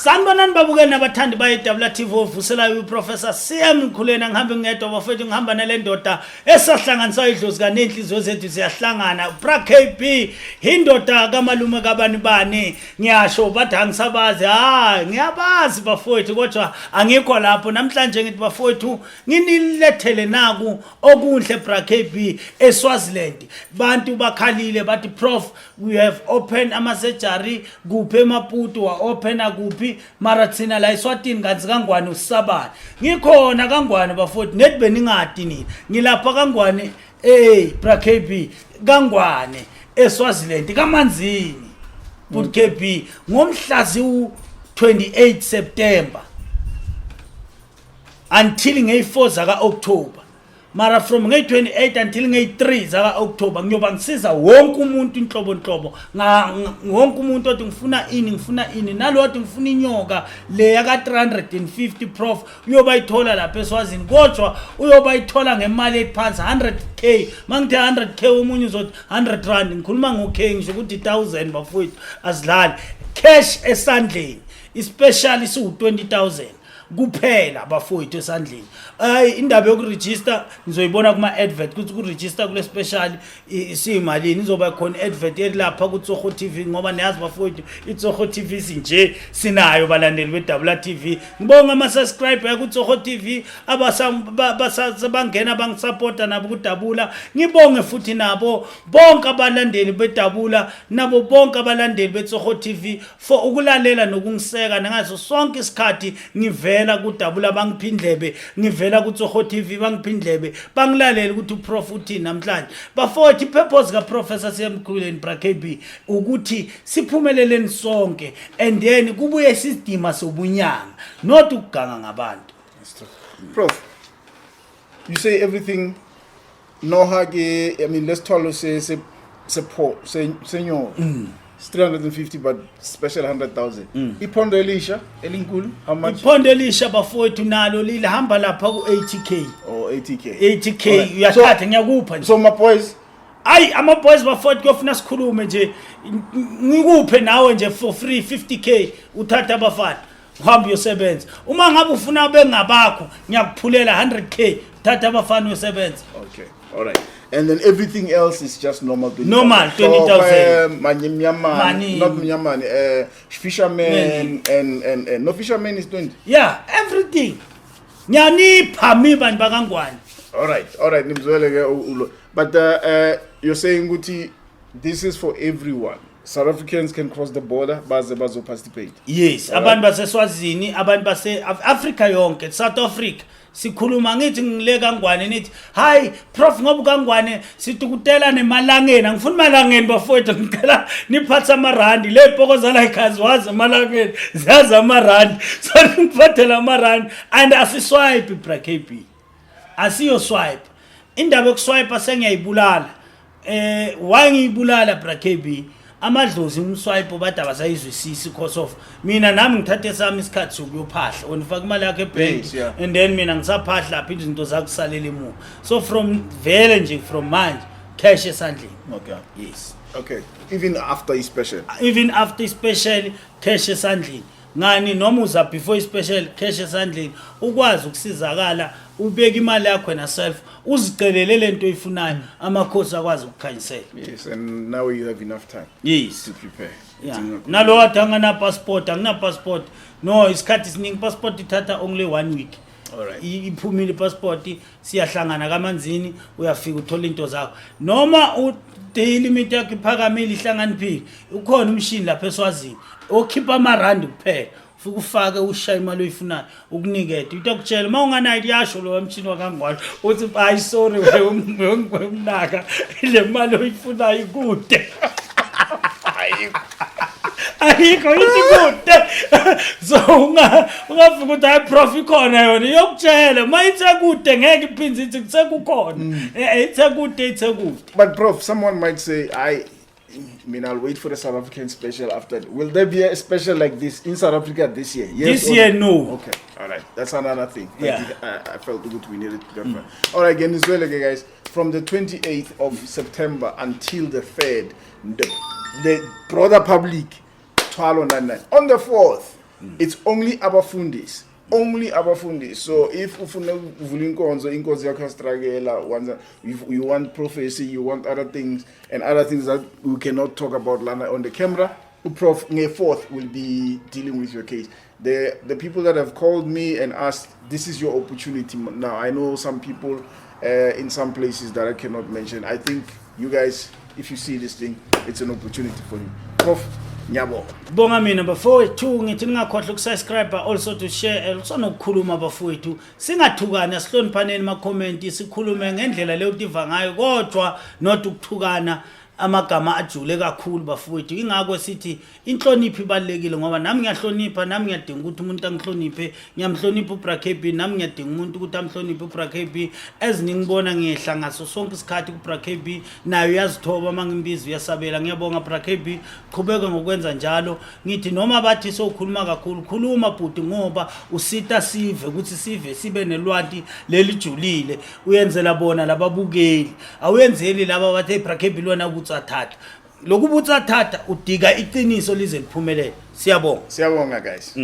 Sanibonani babukeli nabathandi baye-WTV ovuselayo uProfessor CM Mkhuleni. Ngihambe ngedwa bafethu, ngihamba nale ndoda esahlanganisa idlozi kanenhliziyo zethu ziyahlangana. Bra KB, indoda kamalume kabani bani. Ngiyasho bathi angisabazi. Hayi, ngiyabazi bafowethu, kodwa angikho lapho namhlanje. Ngithi bafowethu, nginilethele naku okunhle, Bra KB, eSwaziland. Bantu bakhalile, bathi, "Prof, we have open ama-surgery kuphi eMaputo, wa-opena kuphi, mara thina la eSwatini kanti kaNgwane usabani?" Ngikhona kaNgwane bafowethu, nethi beningadi nina, ngilapha kaNgwane. Hey Bra KB, kaNgwane eSwaziland, kaManzini but KB, ngomhla ziwu-28 September until ngeyi-4 zaka-October, mara from ngeyi-28 until ngeyi-3 zaka-October ngiyoba ngisiza wonke umuntu inhlobo nhlobo, wonke umuntu othi ngifuna ini, ngifuna ini, nalo othi ngifuna inyoka le yaka-350, Prof, uyoba yithola lapha eSwazini, kodwa uyoba yithola ngemali ephansi, 100K. Uma ngithi 100K, omunye uzothi 100 rand. Ngikhuluma ngo-K, ngisho ukuthi 1000 bafowethu, azidlali. Cash esandleni, i-special isiwu-20 000 kuphela bafowethu esandleni. Hayi, indaba yoku-register nizoyibona kuma-advert, ukuthi ku-register kule special isiyimalini. Izoba khona i-advert elapha kuTsoho TV, ngoba niyazi bafowethu, iTsoho TV sinje sinayo balandeli be-Dabula TV. Ngibonga ama-subscriber kuTsoho TV bangena bangisapota nabo kudabula. Ngibonge futhi nabo bonke abalandeli bedabula, nabo bonke abalandeli beTsoho TV for ukulalela nokungiseka nangaso sonke isikhathi ngivela kudabula, bangipha indlebe, ngivela kuTsoho TV, bangipha indlebe, bangilalele ukuthi u-Prof uthini namhlanje. Bafowethu, i-purpose kaProfessor Siyamkhuleni, Bra KB, ukuthi siphumeleleni sonke and then kubuye isidima sobunyanga, not ukuganga ngabantu. Prof, you say everything noha ke, I mean, let's tell us say se po se senyor. It's 350 but special 100,000. Iphondo elisha elinkulu, how much? Iphondo elisha bafowethu nalo lihamba lapha ku-80K. Or 80K. 80K. Alright. Uyathatha, ngiyakupha nje. So my boys, Ayi, ama-boys bafowethu, kuyofuna sikhulume nje, ngikuphe nawe nje for free 50K, uthathe abafana uhambe uyosebenza. Uma ngabe ufuna bengabakho, ngiyakuphulela 100K, thatha abafana uyosebenza. Okay. All right. And then everything else is just normal 20,000. Normal, 20,000. Manyamani, Mani. Not Mnyamani, fisherman and no, fisherman is 20. Yeah, everything ngiyanipha mi bantu bakaNgwane. All right, nimzwele ke ulo. But you're saying ukuthi this is for everyone. South Africans can cross the border baze bazo participate. Yes, abantu baseSwazini, abantu base Africa yonke, South Africa. Sikhuluma ngithi ngile kaNgwane, nithi, "Hayi Prof, ngoba kaNgwane situkutela nemalangeni." Angifuni malangeni bafowethu, ngicela niphathe amarandi. Le poko zala ikhaziwazi emalangeni, ziyazi amarandi, so niphathele amarandi. And asi-swipe, Bra KB, asiyo swipe. Indaba yoku-swipe sengiyayibulala. Why ngiyibulala, Bra KB? Amadlozi um-swipe bathi abasayizwisisi because of mina nami ngithathe sami isikhathi sokuyophahla. Wena ufaka imali yakho ebhenki and then mina ngisaphahla lapha, izinto zakusalela emuva. So from vele nje, from manje, cash esandleni. Yes. Okay. Even after i-special. Even after special, cash esandleni. Ngani noma uza before i-special, cash esandleni, ukwazi ukusizakala, ubeke imali yakho wena self, uzicelele lento oyifunayo, amakhosi akwazi ukukhanyisela. Yes, and now you have enough time to prepare. Nalo wathi angana passport, angina passport, no, isikhathi siningi. Passport ithatha only one week. Iphumile i-passport, siyahlangana kaManzini, uyafika uthola into zakho. Noma u-daily limit yakho iphakamile, ihlanganiphile, ukhona umshini lapha eSwazini okhipha amarandi kuphela. Ufike ufake, ushaye imali oyifunayo, ukunikete into yakutshela. Uma unganayo, iyasho lo mshini wakaNgwane uthi, "Hayi, sorry wemnaka, le mali oyifunayo ikude, ayikho." Ithi kude, so ungafika ukuthi, "Hayi Prof, ikhona yona." Iyokutshela uma ithe kude, ngeke iphinde ithi kusekukhona. Ithe kude, ithe kude. But Prof, someone might say, I mean, I'll wait for the South African special after. Will there be a special like this in South Africa this year? Yes This or year, no. Okay, all right. That's another thing. I felt good we needed to clarify. All right, again, as well, okay, guys, from the 28th of September until the 3rd, the broader public, Twalo 99. On the 4th, It's only abafundisi, only abafundisi. So if ufuna ukuvula inkonzo, inkonzo yakho yastruggle, if you want prophecy, you want other things and other things that we cannot talk about lana on the camera, uProf nge-fourth will be dealing with your case. The people that have called me and asked, this is your opportunity now. I know some people in some places that I cannot mention. I think you guys, if you see this thing, it's an opportunity for you. Prof, ngiyabonga. Bonga mina, bafowethu. Ngithi ningakhohlwa ukusubscribe, also to share, also nokukhuluma, bafowethu. Singathukani, asihloniphaneni ema-comment, sikhulume ngendlela leyo tiva ngayo, kodwa not ukuthukana amagama ajule kakhulu, bafowethu. Ingakho sithi inhlonipho ibalulekile, ngoba nami ngiyahlonipha, nami ngiyadinga ukuthi umuntu angihloniphe. Ngiyamhlonipha uBra KB, nami ngiyadinga umuntu ukuthi amhloniphe uBra KB. As ningibona ngiyehla ngaso sonke isikhathi kuBra KB, nayo uyazithoba, uma ngimbiza uyasabela. Ngiyabonga, Bra KB, qhubeka ngokwenza njalo. Ngithi noma bathi sowukhuluma kakhulu, khuluma bhuti, ngoba usita sive ukuthi sive sibe nelwati lelijulile. Uyenzela bona lababukeli, awuyenzeli laba bathi, "Hey, Bra KB lona ubutsathatha lokhu, butsathatha." Udika iqiniso lize liphumelele. Siyabonga. Siyabonga, guys.